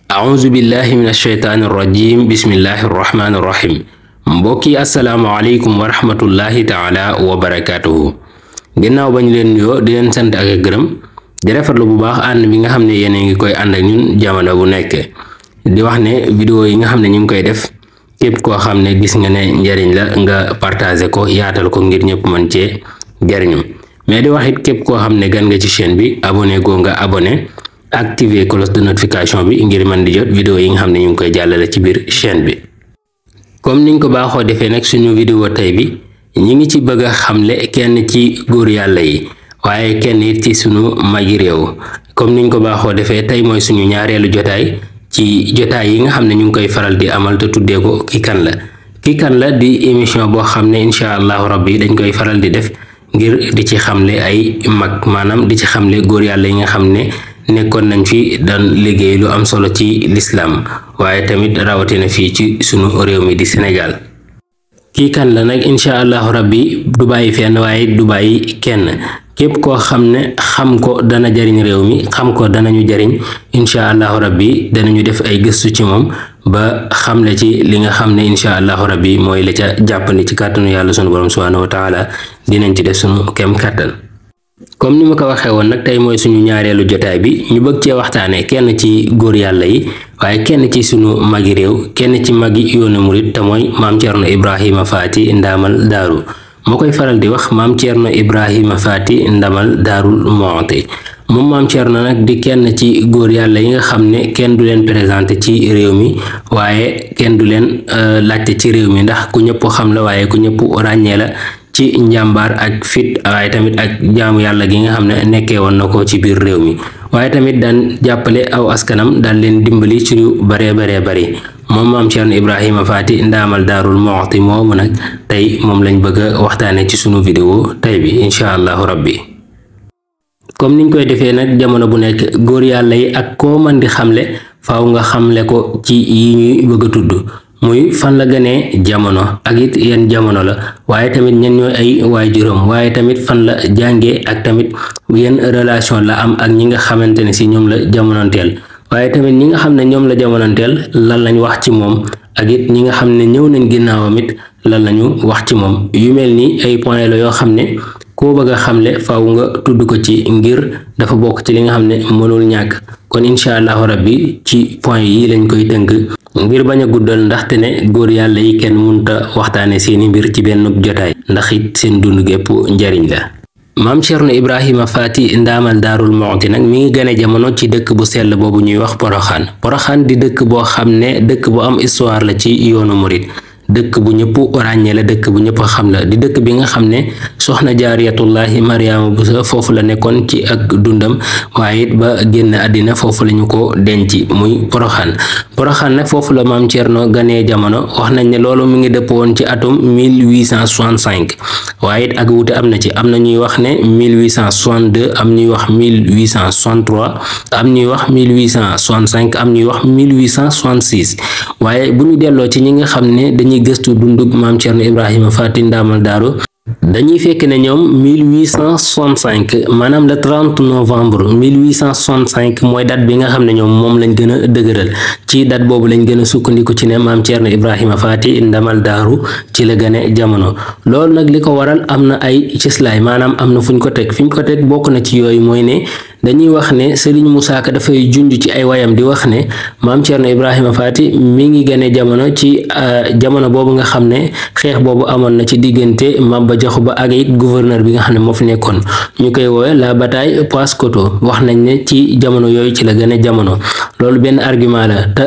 auzu billahi min asheytaani irrajim bismillahi irrahmaani irrahim mbokki asalaamaaleykum wa rahmatullahi taala wa barakaatuhu ginnaaw bañ leen nuyoo di leen sant ak gërëm di rafetlu bu baax ànd bi nga xam ne yéen a ngi koy ànd ak ñun jamono bu nekk di wax ne vidéo yi nga xam ne ñu ngi koy def képp koo xam ne gis nga ne njariñ la nga partager ko yaatal ko ngir ñëpp mën cee jariñu mais di wax it képp koo xam ne gan nga ci chaîne bi abonné goo nga abonné activer cloche de notification bi ngir mën di jot vidéo yi nga xam ne ñu ngi koy jàllale ci biir chaîne bi. comme niñ ko baaxoo defee nag suñu vidéo tey bi ñi ngi ci bëgg a xamle kenn ci góor yàlla yi waaye kenn it ci suñu magi réew comme niñ ko baaxoo defee tey mooy suñu ñaareelu jotaay ci jotaay yi nga xam ne ñu ngi koy faral di amal te tuddee ko Kii Kan La. Kii Kan La di émission boo xam ne incha allahu rabbi dañ koy faral di def ngir di ci xamle ay mag maanaam di ci xamle góor yàlla yi nga xam ne nekkoon nañ fi daan liggéey lu am solo ci lislaam waaye tamit rawatina fii ci sunu réew mi di Sénégal. Kii Kan La nag incha allahu rabbi du bàyyi fenn waaye du bàyyi kenn képp koo xam ne xam ko dana jariñ réew mi xam ko danañu jariñ incha allahu rabbi danañu def ay gëstu ci moom ba xamle ci li nga xam ne incha allahu rabbi mooy la ca jàppandi ci kàttanu yàlla sunu borom subhanahu wa taala dinañ ci def sunu kem kàttan. comme ni ma ko waxee woon nag tey mooy suñu ñaareelu jotaay bi ñu bëgg cee waxtaane kenn ci góor yàlla yi waaye kenn ci suñu magi réew kenn ci magi yoonu murit te mooy maam Thierno Ibrahima Faty Ndamal Daaru moo koy faral di wax maam Thierno Ibrahima Faty Ndamal Daarul Muxti moom maam Thierno nag di kenn ci góor yàlla yi nga xam ne kenn du leen présenté ci réew mi waaye kenn du leen laajte ci réew mi ndax ku ñëpp xam la waaye ku ñëpp ràññee la ci njàmbaar ak fit waaye tamit ak jaamu yàlla gi nga xam ne nekkee woon na ko ci biir réew mi waaye tamit daan jàppale aw askanam daan leen dimbali ci lu baree bari moom maam Thierno Ibrahima Faty Ndamal Daarul Muxti moomu nag tey moom lañ bëgg a waxtaane ci sunu vidéo tey bi incha allahu rabbi. comme niñ koy defee nag jamono bu nekk góor yàlla yi ak koo mën di xamle faaw nga xamle ko ci yi ñuy bëgg a tudd muy fan la gënee jamono ak it yan jamono la waaye tamit ñen ñooy ay waajuram waaye tamit fan la jàngee ak tamit yan relation la am ak ñi nga xamante ne si ñoom la jamonoonteel waaye tamit ñi nga xam ne ñoom la jamonoonteel lan lañ wax ci moom ak it ñi nga xam ne ñëw nañ ginnaawam it lan lañu wax ci moom yu mel ni ay point la yoo xam ne koo bëgg a xamle faaw nga tudd ko ci ngir dafa bokk ci li nga xam ne mënul ñàkk kon incha allahu rabbi ci point yi lañ koy tënk ngir bañ a guddal ndaxte ne góor yàlla yi kenn mënta waxtaane seeni mbir ci benn jotaay ndax it seen dund gépp njariñ la. maam Thierno Ibrahima Faty Ndamal Daarul Muxti nag mi ngi gane jamono ci dëkk bu sell boobu ñuy wax Poroxaan di dëkk boo xam ne dëkk bu am histoire la ci yoonu murit dëkk bu ñëpp ràññee la dëkk bu ñëpp xam la di dëkk bi nga xam ne soxna jaariyatullahi Mariama Bousso foofu la nekkoon ci ak dundam waaye it ba génn àddina foofu lañu ko denc muy Poroxaan nag foofu la maam Thierno ganee jamono wax nañ ne loolu mu ngi dëppoon ci atum 1865 waaye it ak wuute am na ci am na ñuy wax ne 1862 am ñuy wax 1863 am ñuy wax 1865 am ñuy wax 1866 waaye bu ñu delloo ci ñi nga xam ne dañuy gëstu dundug maam Thierno Ibrahima Faty Ndamal Daaru dañuy fekk ne ñoom 1865 maanaam le 30 novembre 1865 mooy date bi nga xam ne ñoom moom lañ gën a dëgëral ci date boobu lañ gën a sukkandiku ci ne maam Thierno Ibrahima Faty Ndamal Daaru ci la gane jamono loolu nag li ko waral am na ay cislaay maanaam am na fi ñu ko teg bokk na ci yooyu mooy ne dañuy wax ne Serigne Moussa Ka dafay junj ci ay wayam di wax ne maam Thierno Ibrahima Faty mi ngi gane jamono ci jamono boobu nga xam ne xeex boobu amoon na ci diggante Maba Jaxu Ba ak it gouverneur bi nga xam ne moo fi nekkoon ñu koy woowe la bataille Paoskoto wax nañ ne ci jamono yooyu ci la gane jamono loolu benn argument la te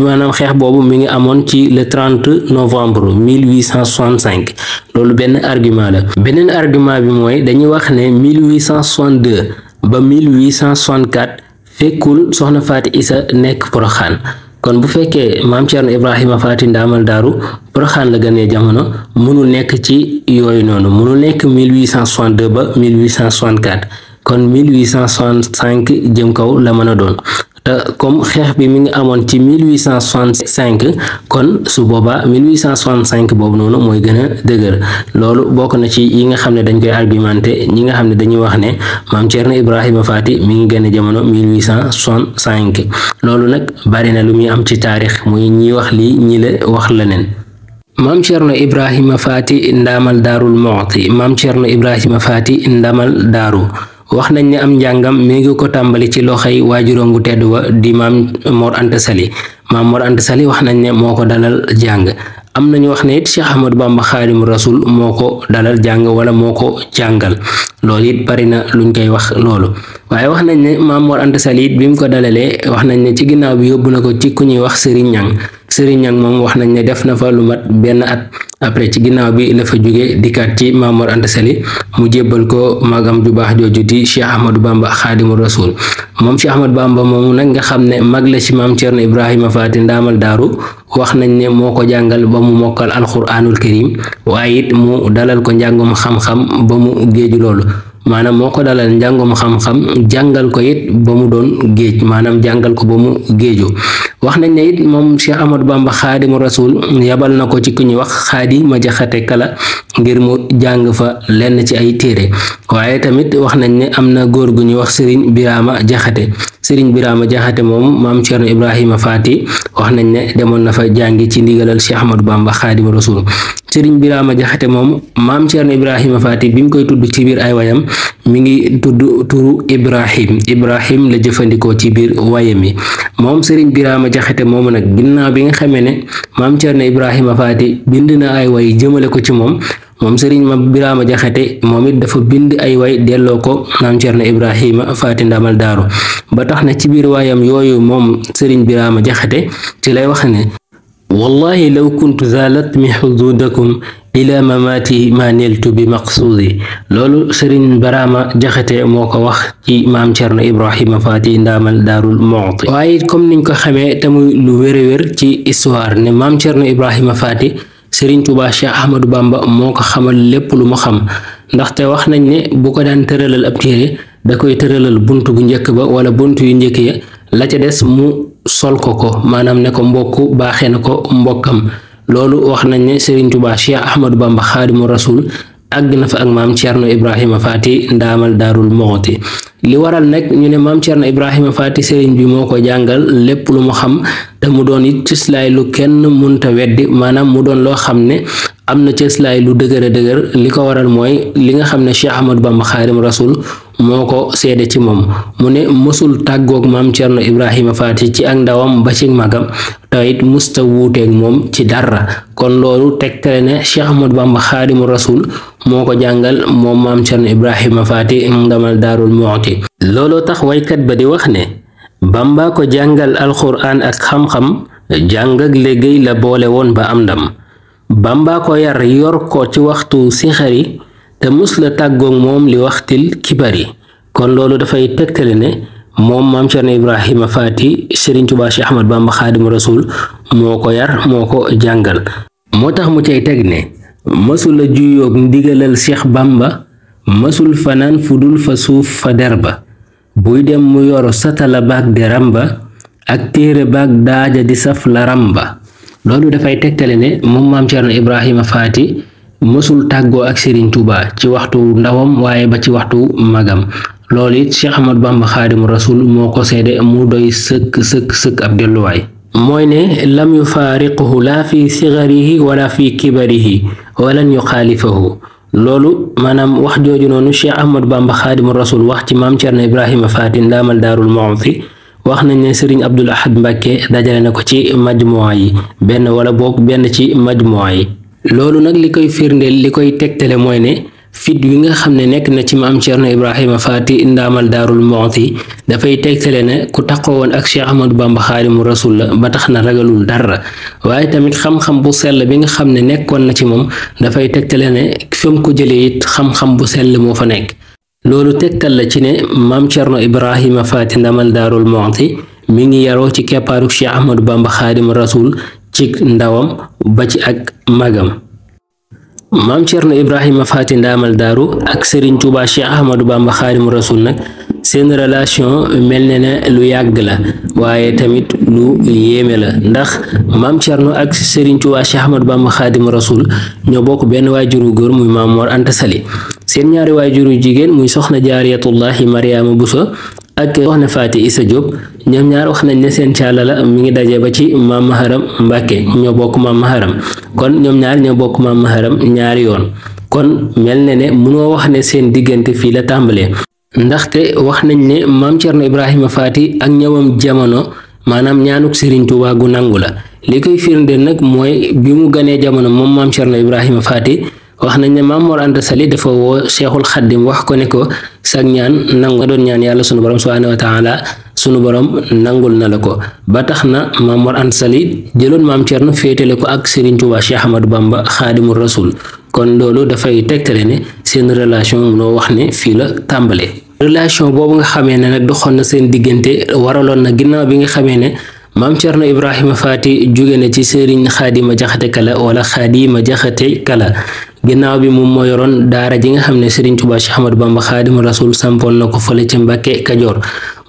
maanaam xeex boobu mi ngi amoon ci le 30 novembre 1865 loolu benn argument la beneen argument bi mooy dañuy wax ne 1862 ba 1864 fekkul soxna Faty Issa nekk Poroxaan kon bu fekkee maam Thierno Ibrahima Faty Ndamal Daaru Poroxaan la gënee jamono mënul nekk ci yooyu noonu mënul nekk 1862 ba 1864 kon 1865 jëm kaw la mën a doon comme xeex bi mi ngi amoon ci 1865 kon su boobaa 1865 boobu noonu mooy gën a dëgër loolu bokk na ci yi nga xam ne dañ koy argumenté ñi nga xam ne dañuy wax ne maam Cerno Ibrahima Faty mi ngi génn jamono 1865 loolu nag bari na lu muy am ci taarix muy ñi wax lii ñi la wax leneen. maam Cerno Ibrahima Faty ndaamal daarul Muxti maam Cerno Ibrahima Faty ndamal daaru wax nañ ne am njàngam mi ngi ko tàmbali ci loxoy waajuram gu tedd wa di maam Mor Anta Sali maam Mor Anta Sali wax nañ ne moo ko dalal jàng am nañu wax ne it Cheikh Ahmadou Bamba Xaadimu Rasul moo ko dalal jàng wala moo ko jàngal loolu it bari na luñ koy wax loolu waaye wax nañ ne maam Mor Anta Sali it bi mu ko dalalee wax nañ ne ci ginnaaw bi yóbbu na ko ci ku ñuy wax Serigne Ñang Serigne Ñang moom wax nañ ne def na fa lu mat benn at après ci ginnaaw bi la fa jóge dikkaat ci maam Mor Anta Sali mu jébbal ko magam ju baax jooju di Cheikh Ahmadou Bamba Xaadimu Rasul moom Cheikh Ahmadou Bamba moomu nag nga xam ne mag la ci maam Cerno Ibrahima Faty ndaamal daaru wax nañ ne moo ko jàngal ba mu mokkal alxuraanul karim waaye it mu dalal ko njàngum xam-xam ba mu géeju loolu maanaam moo ko dalal njàngum xam-xam jàngal ko it ba mu doon géej maanaam jàngal ko ba mu géeju wax nañ ne it moom Cheikh Ahmadou Bamba Xaadimu Rasul yabal na ko ci ku ñuy wax Xaadi ma jaxate kala ngir mu jàng fa lenn ci ay téere waaye tamit wax nañ ne am na góor gu ñuy wax Serigne Birama Jaxate Serigne Birama Jaxate moom maam Cerno Ibrahima Faty wax nañ ne demoon na fa jàngi ci ndigalal Cheikh Ahmadou Bamba Xaadimu Rasul Serigne Birama Jaxate moom maam Cerno Ibrahima Faty bi mu koy tudd ci biir ay wayam mi ngi tudd turu Ibrahim la jëfandikoo ci biir wayam yi moom Serigne Birama Jaxate moomu nag ginnaaw bi nga xamee ne maam Cerno Ibrahima Faty bind na ay way jëmale ko ci moom Serigne Birama Jaxate moom it dafa bind ay way delloo ko maam Cerno Ibrahima Faty ndamal daaru ba tax na ci biir waayam yooyu moom Serigne Birama Jaxate ci lay wax ne wallahi law kuntu zalatmi xududakum ila mamati ma neltu bi maqsuudi loolu Serigne Birama Jaxate moo ko wax ci maam Cerno Ibrahima Faty ndaamal daarul Muxti waaye comme niñ ko xamee te muy lu wér ci histoire ne maam Cerno Ibrahima Faty Serigne Touba Cheikh Ahmadou Bamba moo ko xamal lépp lu mu xam ndaxte wax nañ ne bu ko daan tëralal ab téere da koy tëralal bunt bu njëkk ba wala bunt yu njëkk ya la ca des mu sol ko maanaam ne ko mbokk baaxee na ko mbokkam loolu wax nañ ne Serigne Touba Cheikh Ahmadou Bamba Xaadimu Rasul àgg na fa ak maam Cerno Ibrahima Faty ndaamal daarul Muxti li waral nag ñu ne maam Cerno Ibrahima Faty Serigne bi moo ko jàngal lépp lu mu xam te mu doon it cëslaay lu kenn munta weddi maanaam mu doon loo xam ne am na cëslaay lu dëgër li ko waral mooy li nga xam ne Cheikh Ahmadou Bamba Xaadimu Rasul moo ko seede ci moom mu ne mësul tàggoog maam Cerno Ibrahima Faty ci ak ndawam ba ci magam te it musta wuuteeg moom ci dara kon loolu tegtale ne Cheikh Ahmadou Bamba Xaadimu Rasul moo ko jàngal moom maam Cerno Ibrahima Faty ndamal daarul Muxti looloo tax waykat ba di wax ne Bamba ko jàngal alxuraan ak xam-xam jàng ak liggéey la boole woon ba am ndam Bamba ko yar yor ko ci waxtu sixari te mus la tàggoog moom li waxtil kibari kon loolu dafay tegtale ne moom maam Cerno Ibrahima Faty Serigne Touba Cheikh Ahmadou Bamba Xaadimu Rasul moo ko yar moo ko jàngal moo tax mu cay teg ne mësul a juyoog ndigalal Cheikh Bamba mësul fanaan fudul fa suuf fa der ba buy dem mu yor satala baag de ramba ak téere baag daaja di saf la ramba loolu dafay tegtale ne moom maam Cerno Ibrahima Faty mësul tàggoo ak Serigne Touba ci waxtu ndawam waaye ba ci waxtu magam loolu it Cheikh Ahmadou Bamba Xaadimu Rasul moo ko seede mu doy sëkk ab delluwaay mooy ne lam yufaariquhu laa fi sigarihi wala fi kibarihi walan yuxaalifahu loolu maanaam wax jooju noonu Cheikh Ahmadou Bamba Xaadimu Rasul wax ci maam Cerno Ibrahima Faty ndaamal daarul Muxti wax nañ ne Serigne Abdul Ahad Mbàkke dajale na ko ci majmuwa yi benn ci majmuwa yi loolu nag li koy firndeel li koy tegtale mooy ne fit wi nga xam ne nekk na ci maam Cerno Ibrahima Faty ndaamal daarul Muxti dafay tegtale ne ku taxaw woon ak Cheikh Ahmadou Bamba Xaadimu Rasul la ba tax na ragalul dara waaye tamit xam-xam bu sell bi nga xam ne nekkoon na ci moom dafay tegtale ne fi mu ko jëlee it xam-xam bu sell moo fa nekk loolu tegtal la ci ne maam Cerno Ibrahima Faty ndaamal daarul Muxti mi ngi yaroo ci keppaaru Cheikh Ahmadou Bamba Xaadimu Rasul ci ndawam ba ci ak magam maam Cerno Ibrahima Faty ndaamal daaru ak Serigne Touba Cheikh Ahmadou Bamba Xaadimu Rasul nag seen relation mel na ne lu yàgg la waaye tamit lu yéeme la ndax maam Cerno ak Serigne Touba Cheikh Ahmadou Bamba Xaadimu Rasul ñoo bokk benn waajuru góor muy Maam Mor Anta Sali seen ñaari waajuru jigéen muy soxna Jaariyatullahi Mariama Buso ak soxna Faati Isa Diop ñoom ñaar wax nañ ne seen càlla la mi ngi daje ba ci Maam Maharam Mbàkke ñoo bokk Maam Maharam kon ñoom ñaar ñoo bokk Maam Maharam ñaari yoon kon mel na ne mënoo wax ne seen diggante fii la tàmbalee ndaxte wax nañ ne maam Cerno Ibrahima Faati ak ñëwam jamono maanaam ñaanuk Serigne Touba gu nangu la li koy firndeel nag mooy bi mu ganee jamono moom maam Cerno Ibrahima Faati wax nañ ne Maam Mor Anta Sali dafa woo Cheikhul Xaddim wax ko ne ko sag ñaan nangu nga doon ñaan yàlla sunu borom subhaanahu wa taala sunu borom nangul na la ko ba tax na Maam Mor Anta Sali jëloon maam Cerno féetale ko ak Serigne Touba Cheikh Ahmadou Bamba Xaadimu Rasul kon loolu dafay tegtale ne seen relation munoo wax ne fii la tàmbalee. relation boobu nga xamee ne nag doxoon na seen diggante waraloon na ginnaaw bi nga xamee ne maam Cerno Ibrahima Faati jóge na ci Serigne Xaadima Jaxate Kala wala Xaadima Jaxate Kala ginnaaw bi moom moo yoroon daara ji nga xam ne Serigne Touba Cheikh Ahmadou Bamba Xaadimu Rasul sampoon na ko fële ca Mbàkke Kajoor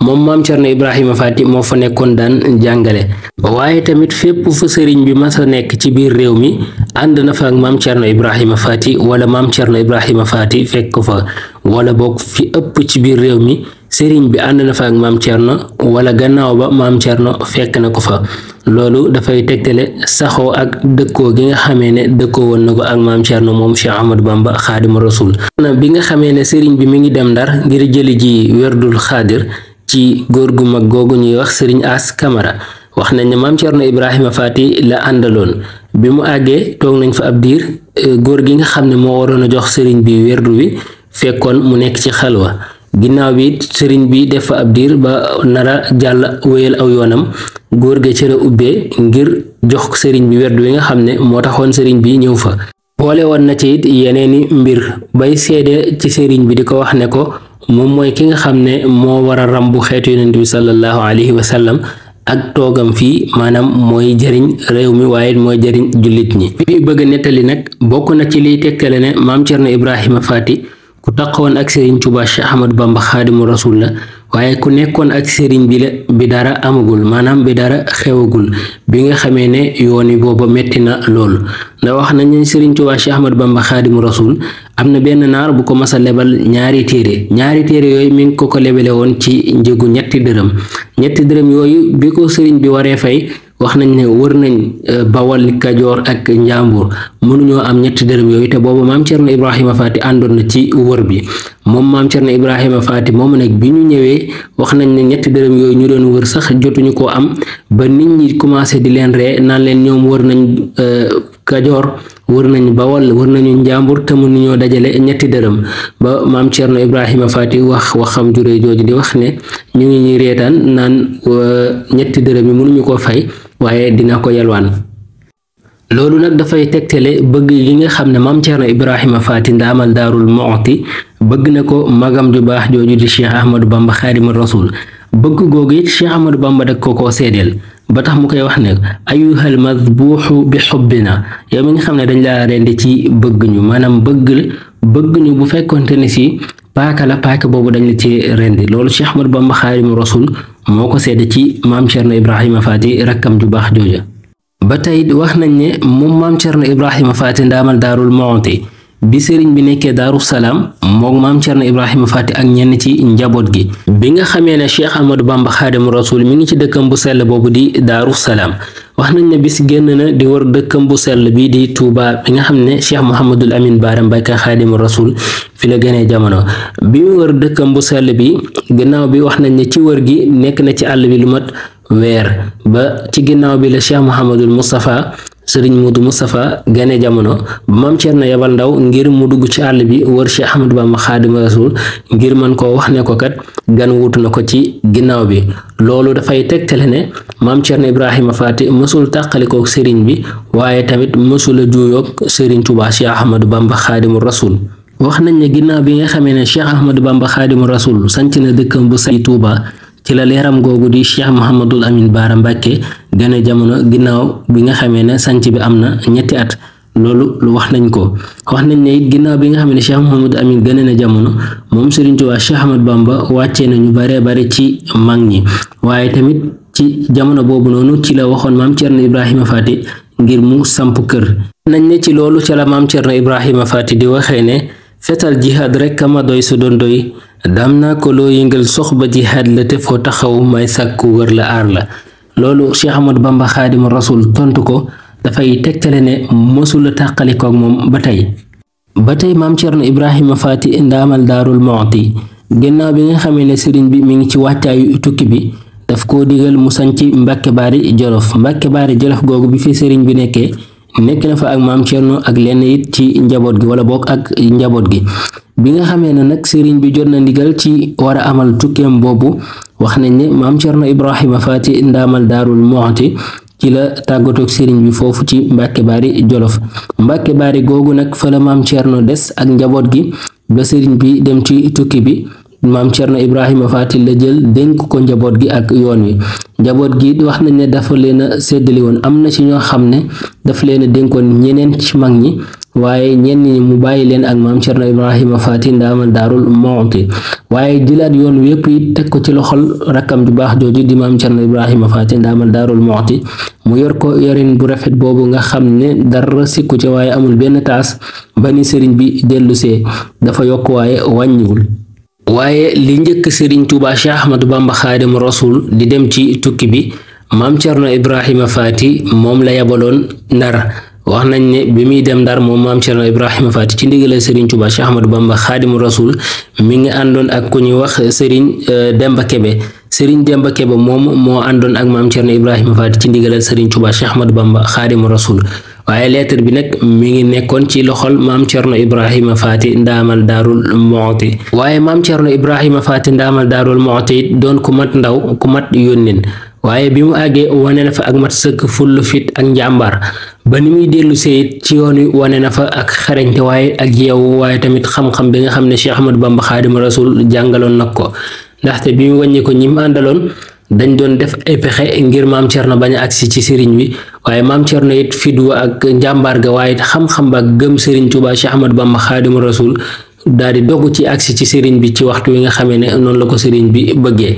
moom maam Cerno Ibrahima Faati moo fa nekkoon daan jàngale waaye tamit fépp fu sëriñ bi mas a nekk ci biir réew mi ànd na fa ak maam Cerno Ibrahima Faati wala maam Cerno Ibrahima Faati fekk ko fa wala boog fi ëpp ci biir réew mi sëriñ bi ànd na fa ak maam Cerno wala gannaaw ba maam Cerno fekk na ko fa loolu dafay tegtale saxoo ak dëkkoo gi nga xamee ne dëkkoo woon na ko ak maam Cerno moom Cheikh Ahmadou Bamba Xaadimu Rasul bi nga xamee ne sëriñ bi mi ngi dem Ndar ngir jëli ji werdul xaadir ci góor gu mag googu ñuy wax sëriñ As Kamara wax nañ ne maam Cerno Ibrahima Faati la àndaloon bi mu àggee toog nañ fa ab diir góor gi nga xam ne moo waroon a jox sëriñ bi werdu wi fekkoon mu nekk ci xalwa ginnaaw bi sëriñ bi def fa ab diir ba nara jàll wéyal aw yoonam góor ga ca la ubbee ngir jox sëriñ bi werdu wi nga xam ne moo taxoon sëriñ bi ñëw fa boole woon na ci it yeneeni mbir bay seede ci sëriñ bi di ko wax ne ko moom mooy ki nga xam ne moo war a rambu xeetu yonent bi sallallahu alayhi wa sallam ak toogam fii maanaam mooy jëriñ réew mi waaye mooy jëriñ jullit ñi bi bëgg a nettali nag bokk na ci liy tegtale ne maam Cerno Ibrahima Faati ku taqoon ak Serigne Touba Cheikh Ahmadou Bamba Xaadimu Rasul la waaye ku nekkoon ak Serigne bi la bi dara amagul maanaam bi dara xewagul bi nga xamee ne yoon wi booba metti na loolu ndax wax nañ ne Serigne Touba Cheikh Ahmadou Bamba Xaadimu Rasul am na benn naar bu ko mas a lebal ñaari téere yooyu mi ngi ko lebale woon ci njëgu ñetti dërëm yooyu bi ko Serigne bi waree fay wax nañ ne wër nañ Bawol Kajoor ak Njàmbur mënuñoo am ñetti dërëm yooyu te boobu maam Cerno Ibrahima Faati àndoon na ci wër bi moom maam Cerno Ibrahima Faati moomu nag bi ñu ñëwee wax nañ ne ñetti dërëm yooyu ñu doon wër sax jotuñu koo am ba nit ñi commencé di leen ree naan leen ñoom wër nañ Kajoor wër nañ Bawol wër nañu Njàmbur te mënuñoo dajale ñetti dërëm ba maam Cerno Ibrahima Faati waxam juree jooju di wax ne ñu ngi ñuy reetaan naan ñetti dërëm yi mënuñu koo fay waaye dina ko yalwaan loolu nag dafay tegtale bëgg gi nga xam ne maam Cerno Ibrahima Faati ndaamal Daarul Muxti bëgg na ko magam ju baax jooju di Cheikh Ahmadou Bamba Xaadimu Rasul bëgg googu it Cheikh Ahmadou Bamba dak ko seedeel ba tax mu koy wax ne ayuhal madbuuxu bi xubbina yow mi nga xam ne dañ laa rendi ci bëgg ñu maanaam bëgg ñu bu fekkonte ne si paaka la paaka boobu dañ la ci rendi loolu Cheikh Ahmadou Bamba Xaadimu Rasul moo ko seede ci maam Cerno Ibrahima Faati rakkam ju baax jooja ba tey wax nañ ne moom maam Cerno Ibrahima Faati ndaamal Daarul Muxti bi sëriñ bi nekkee Daaru Salaam moom maam Cerno Ibrahima Faati ak ñenn ci njaboot gi bi nga xamee ne Cheikh Ahmadou Bamba Xaadimu Rasul mi ngi ci dëkkam bu sell boobu di Daaru Salaam wax nañ ne bis génn na di wër dëkkam bu sell bi di Touba bi nga xam ne Cheikh Mouhamadul Amin Baara Mbàkke Xaadimu Rasul fi la gënee jamono bi mu wër dëkkam bu sell bi ginnaaw bi wax nañ ne ci wër gi nekk na ci àll bi lu mat weer ba ci ginnaaw bi la Cheikh Mouhamadul Moustapha Sëriñ Mudu Moustapha gane jamono maam Cerno yabal ndaw ngir mu dugg ci àll bi wër Cheikh Ahmadou Bamba Xaadimu Rasul ngir mën koo wax ne ko kat gan wuutu na ko ci ginnaaw bi loolu dafay tegtale ne maam Cerno Ibrahima Faati mësul tàqalikook sëriñ bi waaye tamit mësula juuyoog Sëriñ Tuubaa Cheikh Ahmadou Bamba Xaadimu Rasul wax nañ ne ginnaaw bi nga xamee ne Cheikh Ahmadou Bamba Xaadimu Rasul sanc na dëkkam bu say Tuubaa ci la leeram googu di Cheikh Mouhamadul Amin Baara Mbàkke gane jamono ginnaaw bi nga xamee ne sanc bi am na ñetti at loolu lu wax nañ ko. wax nañ ne it ginnaaw bi nga xam ne Cheikh Mouhamadou Amine gën na jamono moom Serigne Touba Cheikh Ahmad Bamba wàccee nañu bare ci mag ñi waaye tamit ci jamono boobu noonu ci la waxoon maam Thierno Ibrahima Faty ngir mu samp kër. nañ ne ci loolu ca la maam Thierno Ibrahima Faty di waxee ne fetal jihaad rek ma doy su doon doy dam naa ko loo yëngal sox ba jihaad la te foo taxaw may sàkku wër la aar la. loolu Cheikh Ahmadou Bamba Xaadimu Rasul tontu ko dafay tegtale ne mësula tàqalikook moom ba tey maam Thierno Ibrahima Faty ndaamal Daarul Muxti ginnaaw bi nga xamee ne sëriñ bi mi ngi ci wàccaayu tukki bi daf koo digal mu sañc Mbàkke Baari Jolof googu bi fi sëriñ bi nekk na fa ak maam Thierno ak lenn it ci njaboot gi wala bokk ak njaboot gi. bi nga xamee ne nag sëriñ bi jot na ndigal ci war a amal tukkeem boobu wax nañ ne maam Thierno Ibrahima Faty ndaamal Daarul Muxti ci la tàggatoog sëriñ bi foofu ci Mbàkke Baari Jolof. Mbàkke Baari googu nag fa la maam Thierno des ak njaboot gi ba sëriñ bi dem ci tukki bi maam Thierno Ibrahima Faty la jël dénk ko njaboot gi ak yoon wi. njaboot gi wax nañ ne dafa leen a séddali woon am na ci ñoo xam ne dafa leen a dénkoon ñeneen ci mag ñi waaye ñenn ñi mu bàyyi leen ak maam Thierno Ibrahima Faty ndaamal Daarul Muxti waaye jëlaat yoon wi yépp it teg ko ci loxol rakkam ju baax jooju di maam Thierno Ibrahima Faty ndaamal Daarul Muxti mu yor ko yorin bu rafet boobu nga xam ne dara sikku ci waaye amul benn taas ba ni sëriñ bi dellusee dafa yokk waaye wàññiwul. waaye li njëkk sëriñ Touba Cheikh Ahmadou Bamba Xaadimu Rasul di dem ci tukki bi maam Thierno Ibrahima Faty moom la yabaloon Ndar. wax nañ ne bi muy dem Ndar moom maam Thierno Ibrahima Faty ci ndigalal Serigne Touba Cheikh Ahmadou Bamba Xaadimu Rasul mi ngi àndoon ak ku ñuy wax Serigne Demba Kebe moom moo àndoon ak maam Thierno Ibrahima Faty ci ndigalal Serigne Touba Cheikh Ahmadou Bamba Xaadimu Rasul waaye lettre bi nag mi ngi nekkoon ci loxol maam Thierno Ibrahima Faty ndaamal Daarul Muxti waaye maam Thierno Ibrahima Faty ndaamal Daarul Muxti it doon ku mat ndaw ku mat yónneen waaye bi mu àggee wane na fa ak mat sëkk full fit ak njàmbaar ba ni muy dellu see ci yoon wi wane na fa ak xarañte waaye ak yeewu waaye tamit xam-xam bi nga xam ne Cheikh Ahmadou Bamba Xaadimu Rasul jàngaloon nag ko ndaxte bi mu wàññi ko ñi mu àndaloon dañ doon def ay pexe ngir maam Thierno bañ a agsi ci sëriñ bi waaye maam Thierno it fidwa ak njàmbaar ga waaye xam-xam ba gëm sëriñ Touba Cheikh Ahmadou Bamba Xaadimu Rasul daal di dogu ci agsi ci sëriñ bi ci waxtu wi nga xamee ne noonu la ko sëriñ bi bëggee.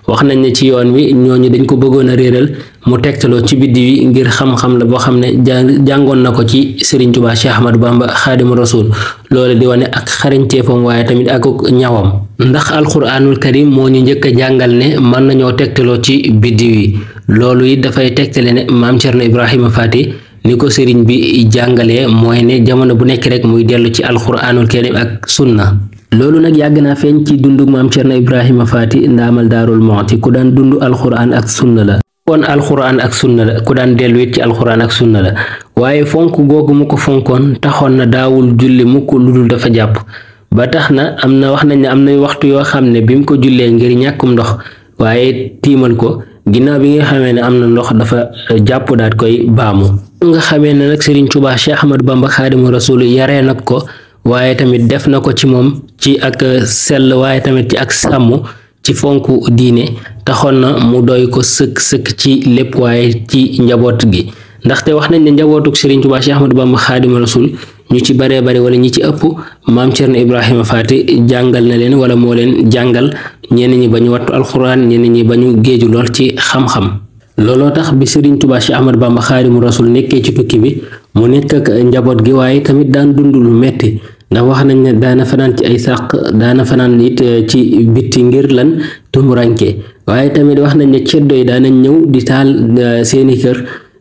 wax nañ ne ci yoon wi ñooñu dañ ko bëggoon a réeral mu tegtaloo ci biddi wi ngir xam-xam la boo xam ne jàngoon na ko ci Serigne Touba Cheikh Ahmadou Bamba Xaadimu Rasul loolu di wane ak xarañteefam waaye tamit ak ñawam ndax alxuraanul karim moo ñu njëkk a jàngal ne mën nañoo tegtaloo ci biddi wi loolu it dafay tegtale ne maam Thierno Ibrahima Faty ni ko sëriñ bi jàngalee mooy ne jamono bu nekk rek muy dellu ci alxuraanul karim ak sunna loolu nag yàgg naa feeñ ci dundu maam Thierno Ibrahima Faty ndaamal Daarul Muxti ku daan dund alxuraan ak sunna la kon alxuraan ak sunna la ku daan dellu it ci alxuraan ak sunna la waaye fonk googu mu ko fonkoon taxoon na daawul julli mukk lu dul dafa jàpp ba tax na wax nañ ne am na waxtu yoo xam ne bi mu ko jullee ngir ñàkkum ndox waaye tiimal ko ginnaaw bi nga xamee ne am na ndox dafa jàpp daat koy baamu nga xamee ne nag Serigne Touba Cheikh Ahmadou Bamba Xaadimu Rasul yaree nag ko waaye tamit def na ko ci moom ci ak sell waaye tamit ci ak sàmm ci fonk diine taxoon na mu doy ko sëkk ci lépp waaye ci njaboot gi ndaxte wax nañ ne njabootuk Serigne Touba Cheikh Ahmadou Bamba Xaadimu Rasul ñu ci baree bari wala ñi ci ëpp maam Thierno Ibrahima Faty jàngal na leen wala moo leen jàngal ñenn ñi ba ñu wattu alxuraan ñenn ñi ba ñu géeju lool ci xam-xam looloo tax bi Serigne Touba Cheikh Ahmadou Bamba Xaadimu Rasul nekkee ci tukki bi mu nekk ak njaboot gi waaye tamit daan dund lu metti ndax wax nañ ne daana fanaan ci ay sàq daana fanaan it ci bitti ngir lan tumuranke waaye tamit wax nañ ne ceddo yi daanañ ñëw di taal seeni kër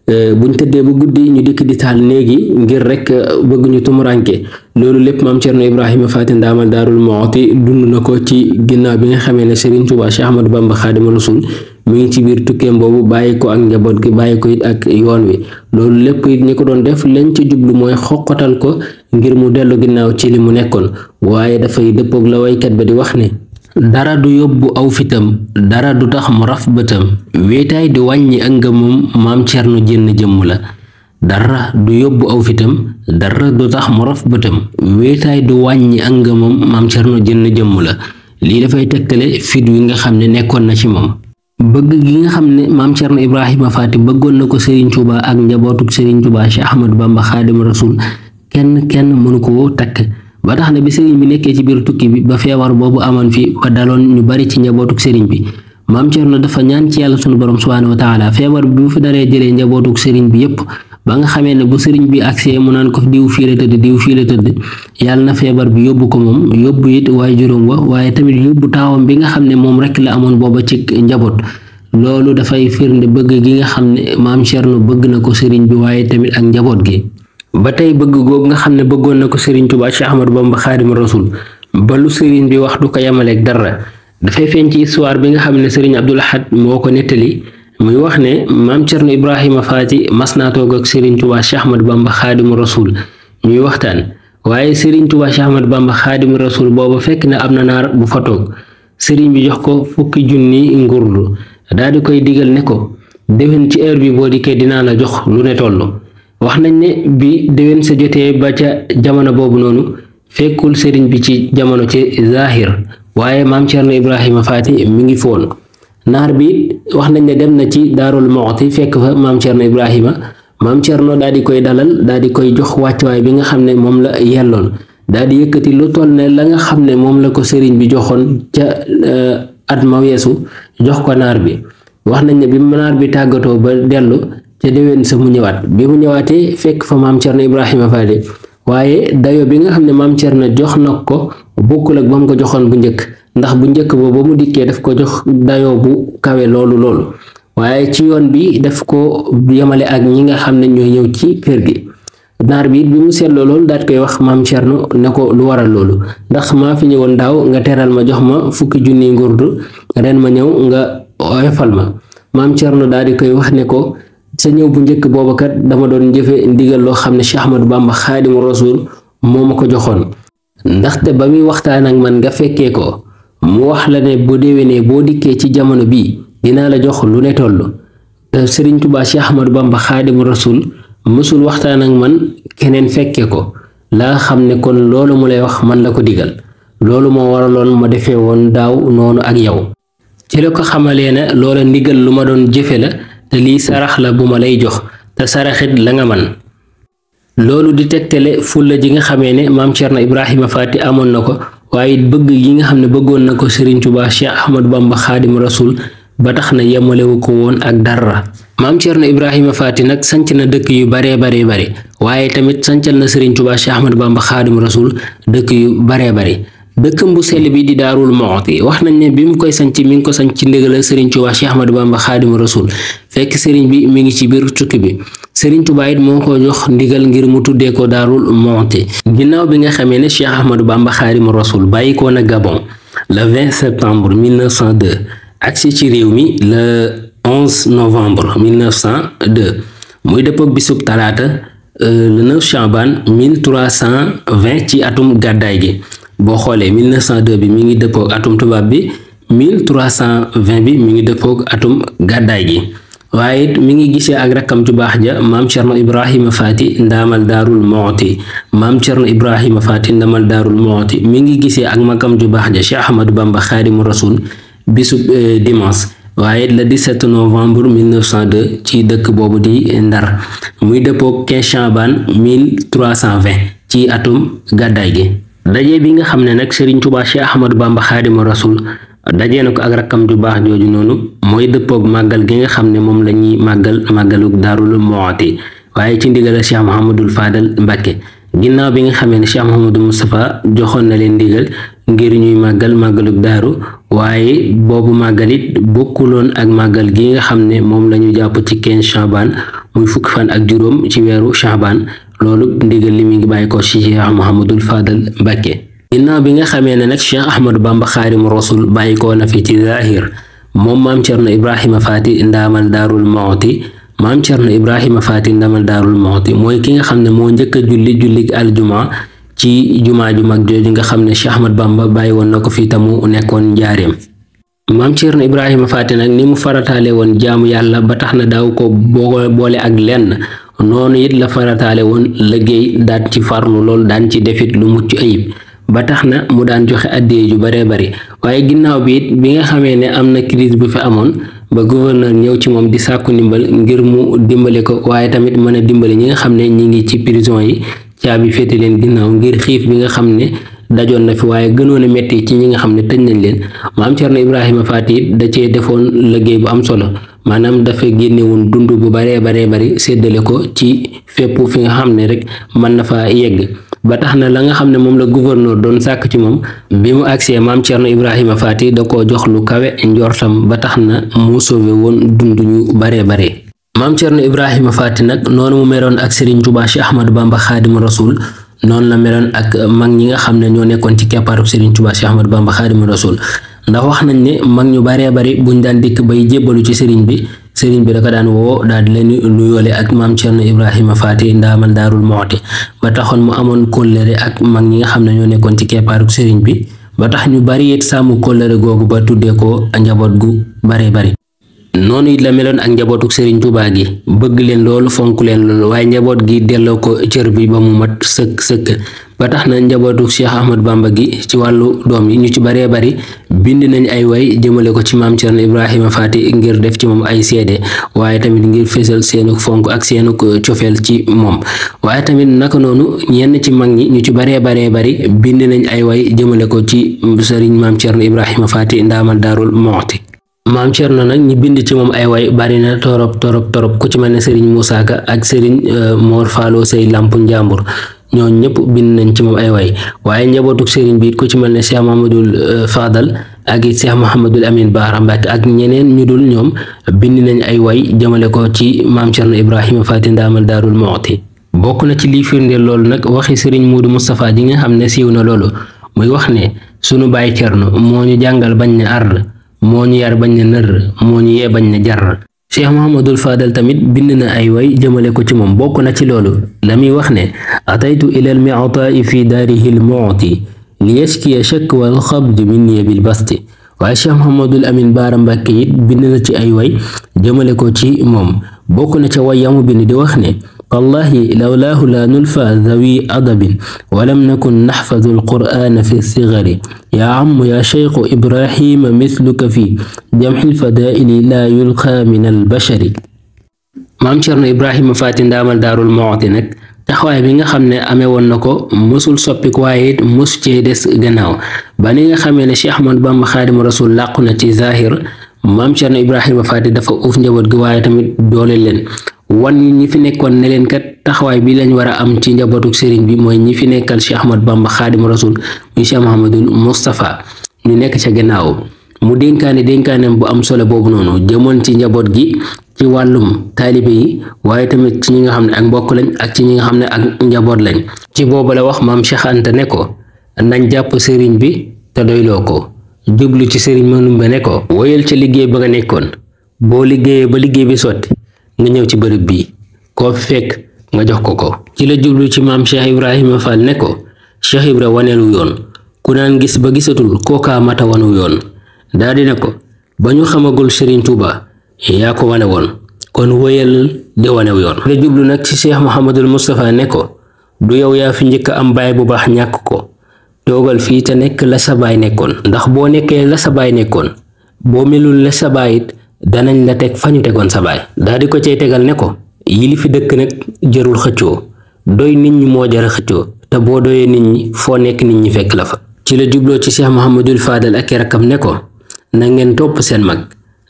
buñ tëddee ba guddi ñu dikk di taal néegi ngir rek bëgg ñu tumuranke loolu lépp maam Thierno Ibrahima Faty ndaamal Daarul Muxti dund na ko ci ginnaaw bi nga xamee ne Serigne Touba Cheikh Ahmadou Bamba Xaadimu Rasul mi ngi ci biir tukkeem boobu bàyyi ko ak njaboot gi bàyyi ko it ak yoon wi loolu lépp it ñi ko doon def lañ ca jublu mooy xoqatal ko ngir mu dellu ginnaaw ci li mu nekkoon waaye dafay dëppoog la waykat ba di wax ne dara du yóbbu aw fitam dara du tax mu raf bëtam wéetaay di wàññi ak ngëmam maam Thierno jenn jëmm la dara du yóbbu aw fitam dara du tax mu raf bëtam wéetaay du wàññi ak ngëmam maam Thierno jenn jëmm la lii dafay tegtale fit wi nga xam ne nekkoon na ci moom bëgg gi nga xam ne maam Cerno Ibrahima Faty bëggoon na ko Serigne Touba ak njabootuk Serigne Touba Cheikh Ahmadou Bamba Xaadimu Rasul kenn mënu ko takk ba tax na bi Serigne bi nekkee ci biir tukki bi ba feebar boobu amoon fi ba daloon ñu bari ci njabootuk Serigne bi maam Cerno dafa ñaan ci yàlla sunu borom subhaanahu wa taala feebar bi bu fi daree jëlee njabootuk Serigne bi yépp ba nga xamee ne bu Serigne bi agsee mu naan ko diw fii la tëdd yàlla na feebar bi yóbbu ko moom yóbbu it waaye juróom wa waaye tamit yóbbu taawam bi nga xam ne moom rekk la amoon booba ci njaboot loolu dafay firnde bëgg gi nga xam ne maam Cerno bëgg na ko Serigne bi waaye tamit ak njaboot gi ba tey bëgg googu nga xam ne bëggoon na ko Serigne Touba Cheikh Ahmadou Bamba Xaadimu Rasul ba lu Serigne bi wax du ko yemaleeg dara dafay feeñ ci histoire bi nga xam ne Serigne Abdoul Ahad moo ko nettali muy wax ne maam Cerno Ibrahima Faty mas naa toog ak Serigne Touba Cheikh Ahmadou Bamba Xaadimu Rasul ñuy waxtaan waaye Serigne Touba Cheikh Ahmadou Bamba Xaadimu Rasul booba fekk na am na naar bu fa toog Serigne bi jox ko fukki junni ngurdu daal di koy digal ne ko déwén ci heure bi boo dikkee dinaa la jox lu ne toll wax nañ ne bi déwén sa jotee ba ca jamono boobu noonu fekkul Serigne bi ci jamono ci zahir waaye maam Cerno Ibrahima Faty mi ngi foon naar bi wax nañ ne dem na ci Daarul Muxti fekk fa maam Cerno Ibrahima maam Cerno daal di koy dalal daal di koy jox wàccuwaay bi nga xam ne moom la yelloon daal di yëkkati lu toll ne la nga xam ne moom la ko Serigne bi joxoon ca at ma weesu jox ko naar bi wax nañ ne bi naar bi tàggatoo ba dellu ca déwén sa mu ñëwaat bi mu ñëwaatee fekk fa maam Cerno Ibrahima Faty waaye dayo bi nga xam ne maam Cerno jox na ko bokkul ak ba mu ko joxoon bu njëkk ndax bu njëkk ba mu dikkee daf ko jox dayo bu kawe loolu waaye ci yoon bi daf ko yemale ak ñi nga xam ne ñooy ñëw ci kër gi naar bi bi mu seetloo loolu daat koy wax maam Cerno ne ko lu waral loolu ndax maa fi ñëwoon daaw nga teral ma jox ma fukki junni ngurdu ren ma ñëw nga oyofal ma maam Cerno daal di koy wax ne ko sa ñëw bu njëkk booba kat dama doon jëfe ndigal loo xam ne Cheikh Ahmadou Bamba Xaadimu Rasul moo ma ko joxoon ndaxte ba muy waxtaan ak man nga fekkee ko mu wax la ne bu déwénee boo dikkee ci jamono bii dinaa la jox lu ne toll te Serigne Touba Cheikh Ahmadou Bamba Xaadimu Rasul mësul waxtaan ak man keneen fekke ko laa xam ne kon loolu mu lay wax man la ko digal loolu moo waraloon ma defee woon daaw noonu ak yow ci la ko xamalee ne loola ndigal lu ma doon jëfe la te lii sarax la bu ma lay jox te saraxit la nga man loolu di tegtale fulla ji nga xamee ne maam Cerno Ibrahima Faty amoon na ko waaye bëgg yi nga xam ne bëggoon na ko Serigne Touba Cheikh Ahmadou Bamba Xaadimu Rasul ba tax na yemalewu ko woon ak dara maam Cerno Ibrahima Faty nag sanc na dëkk yu bare waaye tamit sancal na Serigne Touba Cheikh Ahmadou Bamba Xaadimu Rasul dëkk yu bare dëkkam bu sell bi di Daarul Muxti wax nañ ne bi mu koy sanc mi ngi ko sanc ci ndigal Serigne Touba Cheikh Ahmadou Bamba Xaadimu Rasul fekk Serigne bi mi ngi ci biir tukki bi Serigne Touba it moo ko jox ndigal ngir mu tuddee ko Daarul Muxti ginnaaw bi nga xamee ne Cheikh Ahmadou Bamba Xaadimu Rasul bàyyi ko na Gabon le 20 septembre 1902 agsi ci réew mi le 11 novembre 1902 muy dëppook bisub talaata le 9 Chaban 1320 ci atum gàddaay gi boo xoolee 1902 bi mi ngi dëppook atum tubaab bi 1320 bi mi ngi dëppook atum gàddaay gi waaye it mi ngi gisee ak rakkam ju baax ja maam Cerno Ibrahima Faty ndaamal Daarul Muxti maam Cerno Ibrahima Faty ndaamal Daarul Muxti mi ngi gisee ak magam ju baax ja Cheikh Ahmadou Bamba Xaadimu Rasul bisub dimanche waaye le 17 novembre 1902 ci dëkk boobu di Ndar muy dëppook 15 Chaban 1320 ci atum gàddaay gi daje bi nga xam ne nag Serigne Touba Cheikh Ahmadou Bamba Xaadimu Rasul dajee na ko ak rakkam ju baax jooju noonu mooy dëppook màggal gi nga xam ne moom la ñuy màggaluk Daarul Muxti waaye ci ndigal Cheikh Mouhamadul Fadal Mbacké ginnaaw bi nga xamee ne Cheikh Mouhamadou Moustapha joxoon na leen ndigal ngir ñuy màggaluk daaru waaye boobu màggalit bokkuloon ak màggal gi nga xam ne moom lañu jàpp ci 15 Chaban muy fukki fan ak juróom ci weeru Chaban loolu ndigal li mi ngi bàyyi ko ci Cheikh Mouhamadul Fadal Mbacké ginnaaw bi nga xamee ne nag Cheikh Ahmadou Bamba Xaadimu Rasul bàyyi ko na fi ci zahir moom maam Cerno Ibrahima Faty ndaamal Daarul Muxti maam Cerno Ibrahima Faty ndaamal Daarul Muxti mooy ki nga xam ne moo njëkk a julli aljuma ci jumaa ju mag jooju nga xam ne Cheikh Ahmadou Bamba bàyyi woon na ko fi tamu nekkoon njaareem maam Cerno Ibrahima Faty nag ni mu farataale woon jaamu yàlla ba tax na daaw ko boole ak lenn noonu it la farataale woon liggéey daan ci farlu lool daan ci defit lu mucc ayib ba tax na mu daan joxe addee ju bare bari waaye ginnaaw bi it bi nga xamee ne am na crise bu fi amoon ba gouverneur ñëw ci moom di sàkku ndimbal ngir mu dimbale ko waaye tamit mën a dimbale ñi nga xam ne ñi ngi ci prison yi caabi féete leen ginnaaw ngir xiif bi nga xam ne dajoon na fi waaye gënoon a metti ci ñi nga xam ne tëj nañ leen. maam Cerno Ibrahima Faty da cee defoon liggéey bu am solo maanaam dafa génnewoon dund bu baree bari séddale ko ci fépp fi nga xam ne rek mën na fa yegg ba tax na la nga xam ne moom la gouverneur doon sàkk ci moom bi mu agsee maam Cerno Ibrahima Faty da koo jox lu kawe njortam ba tax na mu sauvé woon dund ñu bare. maam Cerno Ibrahima Faty nag noonu mu meloon ak Serigne Touba Cheikh Ahmadou Bamba Xaadimu Rasul noonu la meloon ak mag ñi nga xam ne ñoo nekkoon ci keppaarub Serigne Touba Cheikh Ahmadou Bamba Xaadimu Rasul ndax wax nañ ne mag ñu baree bari buñ daan dikk bay jébbalu ci sëriñ bi da ko daan woo daal di leen nuyoole ak maam Cerno Ibrahima Faty ndaamal Daarul Muxti ba taxoon mu amoon kóllëre ak mag ñi nga xam ne ñoo nekkoon ci keppaarub sëriñ bi ba tax ñu bari it sàmm kóllëre googu ba tuddee ko njaboot gu baree bari. noonu it la meloon ak njabootuk Serigne Touba gi bëgg leen loolu fonk leen loolu waaye njaboot gi delloo ko cër bi ba mu mat sëkk ba tax na njabootuk Cheikh Ahmadou Bamba gi ci wàllu doom yi ñu ci baree bari bind nañ ay way jëmale ko ci maam Cerno Ibrahima Faty ngir def ci moom ay seede waaye tamit ngir fésal seenu fonk ak seenu cofeel ci moom waaye tamit naka noonu ñenn ci mag ñi ñu ci baree bari bind nañ ay way jëmale ko ci Serigne maam Cerno Ibrahima Faty ndaamal Daarul Muxti. maam Cerno nag ñi bind ci moom ay way bari na torop ku ci mel ne Serigne Moussa Ka ak Serigne Mor Fallo Sey Lampu Njàmbur ñoo ñëpp bind nañ ci moom ay way waaye njabootuk Serigne bi ku ci mel ne Cheikh Mahamadul Fadal ak it Cheikh Mouhamadul Amin Baara Mbàkke ak ñeneen ñu dul ñoom bind nañ ay way jëmale ko ci maam Cerno Ibrahima Faty ndaamal Daarul Muxti. bokk na ci lii firndeel loolu nag waxi Serigne Modou Moustapha ji nga xam ne siiw na loolu muy wax ne sunu baay Cerno moo ñu jàngal bañ ne ard moo ñu yar bañ ne nër moo ñu yee bañ ne jar. Cheikh Mouhamadul Fadal tamit bind na ay way jëmale ko ci moom bokk na ci loolu la muy wax ne ataytu ilal mi'ta'i fi daarihi al-mu'ti li yashkiya shakwa al-xabdi minni bil basti. waaye Cheikh Mouhamadul Amin Baara Mbàkke it bind na ci ay way jëmale ko ci moom bokk na ca way yamu bind di wax ne wallahi lawlaahu la nulfa dhawi adabin walam nakun naxfadu alqur'ana fi sigari yaa am yaa cheikhu ibrahima mithluka fi jamxil fadaili laa yulqa min albashari. maam Cerno Ibrahima Faty ndaamal Daarul Muxti nag taxawaay bi nga xam ne amee woon na ko mësul soppik waaye it mësu cee des gannaaw ba ni nga xamee ne Cheikh Ahmadou Bamba Xaadimu Rasul làqu na ci zahir maam Cerno Ibrahima Faty dafa uuf njaboot gi waaye tamit doole leen wan ñi fi nekkoon ne leen kat taxawaay bi lañ war a am ci njabootuk sëriñ bi mooy ñi fi nekkal Cheikh Ahmadou Bamba Xaadimu Rasul muy Cheikh Mouhamadul Moustapha ñu nekk ca gannaaw mu dénkaaneem bu am solo boobu noonu jëmoon ci njaboot gi ci wàllum taalibe yi waaye tamit ci ñi nga xam ne ak mbokk lañ ak ci ñi nga xam ne ak njaboot lañ. ci boobu la wax maam Cheikh Anta ne ko nañ jàpp sëriñ bi te doyloo ko jublu ci sëriñ Manumbe ne ko woyal ca liggéey ba nga nekkoon boo liggéeyee ba liggéey bi sotti nga ñëw ci bërëb bii koo fi fekk nga jox ko. ci la jublu ci maam Cheikh Ibrahima Fall ne ko Cheikh Ibra waneelu yoon ku naan gis ba gisatul kookaa mata wanu yoon daa di ne ko ba ñu xamagul Serigne Touba yaa ko wane woon kon wóyal di wanew yoon. la jublu nag ci Cheikh Mouhamadul Moustapha ne ko du yow yaa fi njëkk am baay bu baax ñàkk ko toogal fii te nekk la sa baay nekkoon ndax boo nekkee la sa baay nekkoon boo melul la sa baay it danañ la teg fa ñu tegoon sa baay. daa di ko cay tegal ne ko yili fi dëkk nag jërul xëccoo doy nit ñi moo jara xëccoo te boo doyee nit ñi foo nekk nit ñi fekk la fa. ci la jubloo ci Cheikh Mouhamadul Fadal ak rakkam ne ko na ngeen topp seen mag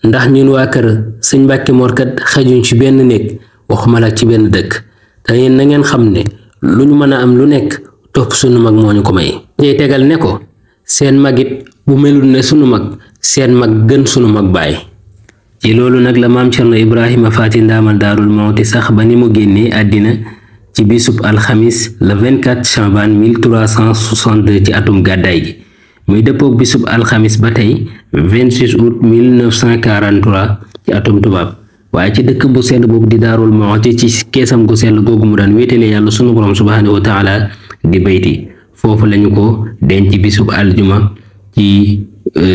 ndax ñun waa kër sëñ Mbàkke Mor kat xajuñ ci benn néeg waxuma la ci benn dëkk te yéen na ngeen xam ne lu ñu mën a am lu nekk topp sunu mag moo ñu ko may. cay tegal ne ko seen mag it bu melul ne sunu mag seen mag gën sunu mag baay. ci loolu nag la maam Cerno Ibrahima Faty ndaamal Daarul Muxti sax ba ni mu génnee àddina ci bisub alxamis le 24 Chaban 1362 ci atum gàddaay gi muy dëppook bisub alxamis ba tey 26 août 1943 ci atum tubaab waaye ci dëkk bu sell boobu di Daarul Muxti ci keesam gu sell googu mu daan wéetale yàlla sunu borom subhaanahu wa taala di bayti foofu lañu ko denc bisub aljuma ci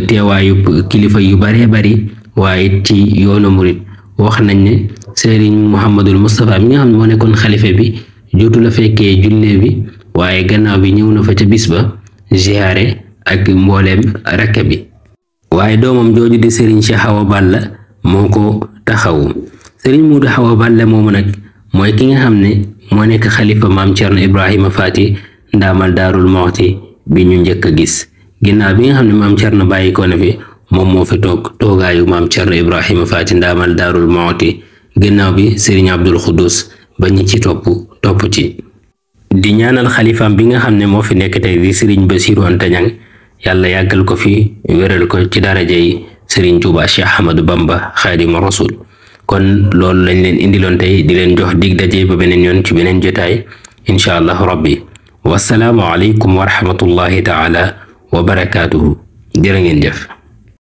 teewaayu kilifa yu bare bari waaye ci yoonu murit wax nañ ne Serigne Mouhamadul Moustapha mi nga xam ne moo nekkoon xalifa bi jotu la fekkee jullee bi waaye gannaaw bi ñëw na fa ca bis ba ziyaare ak mbooleem rakka bi waaye doomam jooju di Serigne Cheikh Awa Balla moo ko taxawu. Serigne Modou Awa Balla moomu nag mooy ki nga xam ne moo nekk xalifa maam Cerno Ibrahima Faty ndaamal Daarul Muxti bi ñu njëkk a gis ginnaaw bi nga xam ne maam Cerno bàyyi ko na fi moom moo fi toogaayu maam Cerno Ibrahima Faty ndaamal Daarul Muxti ginnaaw bi Serigne Abdul Xuddus ba ñi ci topp ci di ñaanal xalifaam bi nga xam ne moo fi nekk tey di Serigne Bassirou Anta Niang yàlla yàggal ko fi wéral ko ci daraja yi Serigne Touba Cheikh Ahmadou Bamba Xaadimu Rasul. kon loolu lañ leen indiloon tey di leen jox dig daje ba beneen yoon ci beneen jotaay incha allahu rabbi wasalaamu aleykum wa rahmatullahi taala wa barakaatuhu jërë ngeen jëf.